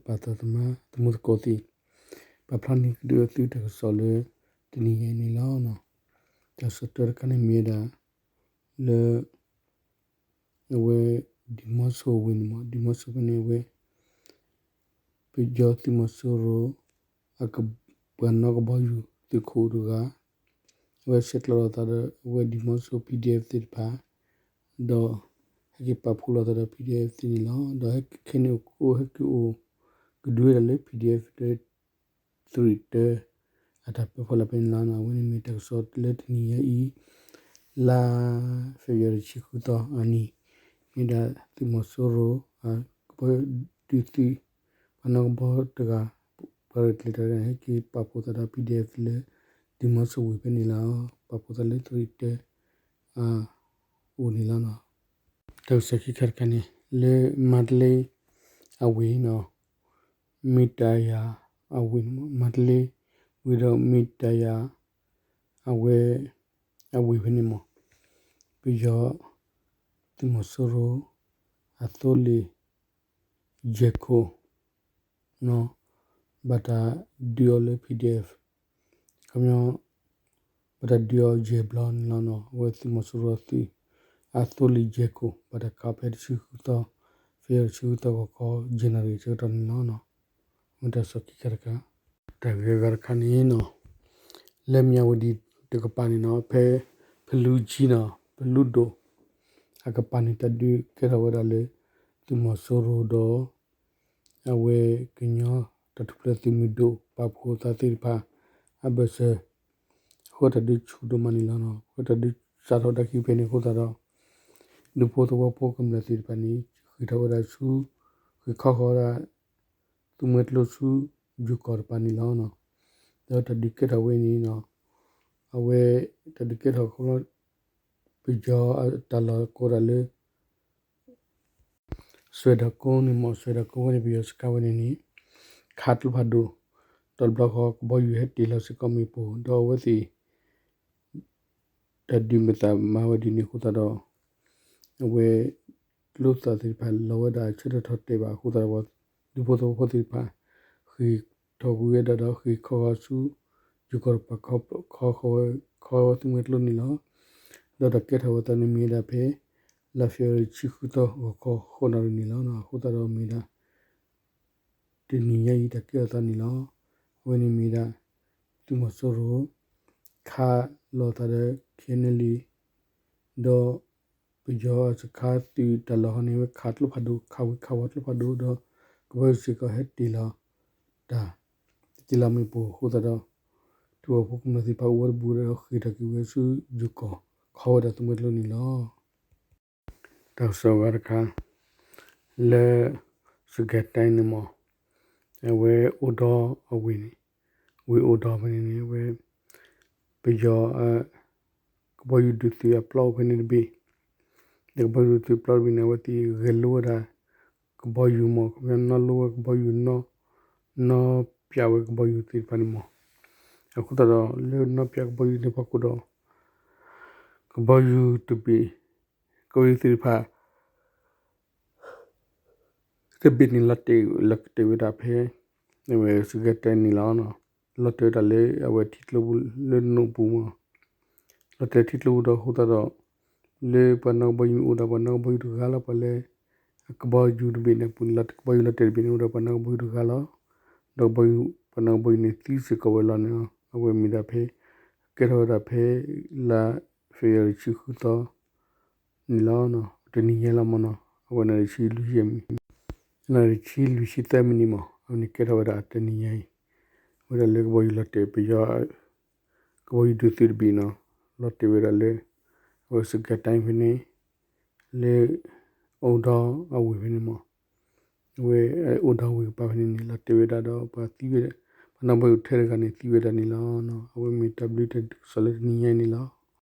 ပၢ်သးသမါ သမူသကိးသ့ၣ်, ပာ်ဖျါန့ၢ်ကဒီးသုတၢ်ကစီၣ်လၢ တနံၤညါအံၤန့ၣ်လီၤ. တၢ်ကစီၣ်တၢတခါန့ၣ်မ့ၢ်ဝဲဒၣ် လၢ အဝဲ ဒံၣ်မီဆိဝ့ၢ်န့ၣ်မ့ၢ် ဒံၣ်မီဆိဖဲန့ၣ်အဝဲ ပယီၤသုးမီၤစိရိၤ အပှၤနီၣ်ကဘီယူၤသုးခိၣ်တဂၤ အဝဲဆဲးကျိးလိာ်သးဒီးအဝဲဒံၣ်မီဆိ PDF သ့ၣ်တဖၣ် ဒီး ဟဲက့ၤပာ်ဖှိၣ်လိာ်သးဒီး PDF သ့ၣ်န့ၣ်လီၤ. ဒီးဟဲက့ၤခဲန့ၣ်အိၣ် ဟဲက့ၤအိၣ်ကဒုဝဲဒၣ်လၢ PDF ဒီး သုးရ့ၣ်တၢ အတၢ်ပၢဖီလာ်ဖဲန့ၣ်လီၤ. အဝဲန့ၣ်မ့ၢ်တၢ်ကစီၣ်လၢတနံၤညါအံၤ လါ February တဆံဃုသီအနံၤ မ့ၢ်ဒၣ်သုးမီၤစိရိၤ ကဘီဒုးသုး ပှၤနီၣ်ကဘီတဂၤ ပှၤရဲၣ်ကျဲၤတၢ်တဂၤန့ၣ် ဟဲက့ၤပာ်ဖှိၣ်သးဒီး PDF လၢ ဒံၣ်မီဆိဝ့ၢ်ဖဲန့ၣ်လီၤ. ပာ်ဖှိၣ်သးလၢသုးရ့ၣ်တၢ အအိၣ်န့ၣ်လီၤ. တၢ်ကစီၣ်ခံခါတခါန့ၣ် လၢမါတလ့အဝ့ၢ်နီၤ မ့ၢ်တၢ်ယၤအဝ့ၢ်န့ၣ်မ့ၢ် မါတလ့ဝ့ၢ်ဒီးမ့ၢ်တၢ်ယၤ အဝဲ အဝ့ၢ်ဖဲန့ၣ်မ့ၢ် ပယီၤ သုးမီၤစိရိၤ အသိလ့ၣ် ယဲၢ်ခိၣ် ဘၣ်တၢ်ဒုးအီၤလၢ PDF ခီပညီ ဘၣ်တၢ်ဒုးအီၤယဲၢ်ဘျီန့ၣ်လီၤ. အဝဲသုးမီၤစိရိၤအသုး အသိလ့ၣ်ယဲၢ်ခိၣ် ဘၣ်တၢ်ခးဖဲတဆံဃုသီ ဖဲတဆံဃုသီဂီၤခီ January ဆၢကတီၢ်န့ၣ်လီၤ. မ့ၢ်တၢ်ကစီၣ်ခံခါတခါ တၢ်ဂ့ၢ်အဂၤတခါန့ၣ်နီၤ လၢမၠးဝတံၤတကပၤန့ၣ်နီၤ ဖဲဖလူကၠံနီၤ ဖလူဒိၣ် အကပၤန့ၣ် တၢ်ဒုးကဲထီၣ်ဝဲဒၣ်လၢ သုးမီၤစိရိၤဒီး အဝဲကညီတၢ်ထူၣ်ဖျဲးသုးမုၢ်ဒိၣ် ပာ်ဖှိၣ်သးသ့ၣ်တဖၣ် အဘၢၣ်စၢၤ အဃိတၢ်ဒုးဆူၣ်ဒိၣ်မးန့ၣ်လီၤ. အဃိတၢ်ဒုးစးထီၣ်ဒၣ်ခံဖဲန့ၣ်အဃိသတးဒီး ဒူဖိသဝီဖိကမျၢၢ်သ့ၣ်တဖၣ်န့ၣ် ဃ့ၢ်ထီၣ်ဝဲဒၣ်ဆူ ဃ့ၢ်ခီဃီၤဝဲဒၣ် သုးမွဲကျိဆူ ယိၤကီၢ်တပၤန့ၣ်လီၤ. ဒီးတၢ်ဒုးကဲထီၣ်ဝဲန့ၣ်နီၤ အဝဲ တၢ်ဒုးကဲထီၣ်ခီဖျိ ပယီၤအတၢ်လီၢ်ကိးဒၣ်လၢ စွဲၣ်ဒၢၣ်ကိန့ၣ်မ့ၢ် စွဲၣ်ဒၢၣ်ကိဝဲန့ၣ် ပယီၤစခါဝဲန့ၣ်န့ၣ် ခးကျိဖးဒိၣ် တဘျီဃီ ကဘီယူၤဟဲတ့ၢ်လီၤစ့ၢ်ကီးမ့ၣ်ပိၢ် ဒီးအဝဲသ့ၣ် တၢ်ဒုးမ့ၢ်သးမၤဝဲဒ်န့ၣ်အဃိသတးဒီး အဝဲ ကျိသၣ်သ့ၣ်တဖၣ်လီၤဝဲဒၣ်ဆၢထၢၣ်ထီၣ်တဲာ်ဘၣ်အဃိသတးဒီး ဒူဖိသဝီဖိသ့ၣ်တဖၣ် ဃ့ၢ်ထီၣ်ကွံာ်ဝဲဒၣ်ဒီးဃ့ၢ်ခီဃီၤဆူ ယိၤကီၢ်တပၤ ခီဃီၤဝဲသုးမွဲကျိန့ၣ်လီၤ. ဒီးတၢ်ကဲထီၣ်ဝဲသးန့ၣ်မ့ၢ်ဝဲဒၣ်ဖဲ လါဖ့ၤဘြူၤအါရံၤ တဆံဃုသီ ဂီၤခီ ဃုနၣ်ရံၣ်န့ၣ်လီၤ. အဃိသတးဒီးမ့ၢ်ဝဲဒၣ် တနံၤညါအံၤတၢ်ကဲထီၣ်သးန့ၣ်လီၤ. အဝဲန့ၣ်မ့ၢ်ဝဲဒၣ် သုးမီၤစိရိၤ ခးလိာ်သးဒီး KNLA ဒီး ပယီၤစခါသုးတၢ်လီၢ်ဟီန့ၣ် အဝဲခးကျိဖးဒိၣ် ခးဝံၤခးဝီၤကျိဖးဒိၣ်ဒီး ကဘီယူၤစ့ၢ်ကီးဟဲတ့ၢ်လီၤတၢ် တ့ၢ်လီၤမ့ၣ်ပိၢ်အဃိသတးဒီး ထံဖိကီၢ်ဖိကမျၢၢ်သ့ၣ်တဖၣ်အိၣ်ဝဲတဘူၣ်ဒီးဃ့ၢ်ထီၣ်က့ၤဝဲဆူယိၤကီၢ် ခီဝဲဒၣ်သုးမွဲကျိန့ၣ်လီၤ. တၢ်ကစီၣ်အဂၤတခါ လၢ စကဲၤတဲၣ်န့ၣ်မ့ၢ် အဝဲအိၣ်ဒီးအဝ့ၢ်န့ၣ် ဝ့ၢ်အိၣ်ဒီးဖဲန့ၣ်န့ၣ် အဝဲ ပယီၤ ကဘီယူၤဒုးသုးအပျီအိၣ်ဖဲန့ၣ်တဘ့ၣ် ဒီးကဘီယူၤဒုးသုးပျီတဘ့ၣ်န့ၣ် အဝဲသ့ၣ်ဂဲၤလိဝဲဒၣ် ကဘီယူၤမ့ၢ် ခီပညီနီၣ်လိဝဲကဘီယူၤ နီၣ်ပၠးဝဲကဘီယူၤသ့ၣ်တဖၣ်န့ၣ်မ့ၢ် အဃိသတးဒီး လၢနီၣ်ပၠးကဘီယူၤသ့ၣ်တဖၣ်အဃိဒီး ကဘီယူၤတဘ့ၣ် ကဘီယူၤသ့ၣ်တဖၣ် တဘ့ၣ်န့ၣ် လီၤတဲာ်ဝဲဒၣ်ဖဲ အဝဲစကဲၤတဲၣ်န့ၣ်လီၤ. လီၤတဲာ်ဝဲဒၣ်လၢအဝဲထံကျိပူၤ လၢနိၣ်ပူၤမ့ၢ် လီၤတဲာ်ထံကျိပူၤဒီးအဃိသတးဒီး လၢပှၤနီၣ်ကဘီယူၤမ့ၢ်အိၣ်ဒီးပှၤနီၣ်ကဘီယူၤတဂၤလီၤ ပှၤလၢ ကဘီယူၤတဘ့ၣ်န့ၣ်အပူၤန့ၣ် ကဘီယူၤလီၤတဲာ်တဘ့ၣ်န့ၣ် အိၣ်ဒီးပှၤနီၣ်ကဘီယူၤတဂၤလီၤ. ဒီးပှၤနီၣ်ကဘီယူၤန့ၣ်သံစ့ၢ်ကီးဝဲလီၤန့ၣ်လီၤ. အဝဲမ့ၢ်ဒၣ်ဖဲ ကဲထီၣ်ဝဲဒၣ်ဖဲ လါ ဖ့ၤဘြူၤအါရံၤ တဆံဃုသီ န့ၣ်လီၤ. တနံၤညါလီၤမ့ၢ်နီၤ အဝဲနၣ်ရံၣ်ဆံလွံၢ်ဆံ နၣ်ရံၣ်ဆံလွံၢ်ဆံသၢမံးနံးမ့ၢ် အဝဲန့ၣ်ကဲထီၣ်ဝဲဒၣ်တနံၤညါအံၤ အဝဲဒၣ်လၢကဘီယူၤလီၤတဲာ်ပယီၤ ကဘီယူၤဒုးသုးတဘ့ၣ်နီၤ လီၤတဲာ်ဝဲဒၣ်လၢ အဝဲစကဲၤတဲၣ်ဖဲန့ၣ် လၢ အိၣ်ဒီးအဝ့ၢ်ဖဲန့ၣ်မ့ၢ် အဝဲအိၣ်ဒီးဝ့ၢ်ကပၤဖဲန့ၣ်န့ၣ် လီၤတဲာ်ဝဲဒၣ်ဒီးပှၤသံဝဲဒၣ် ပှၤနီၣ်ကဘီယူၤထဲတဂၤန့ၣ်သံဝဲဒၣ်န့ၣ်လီၤ. အဝဲမ့ၢ်တၢ်ဘျုးတၢ်ကစီၣ်လၢတနံၤညါအံၤန့ၣ်လီၤ.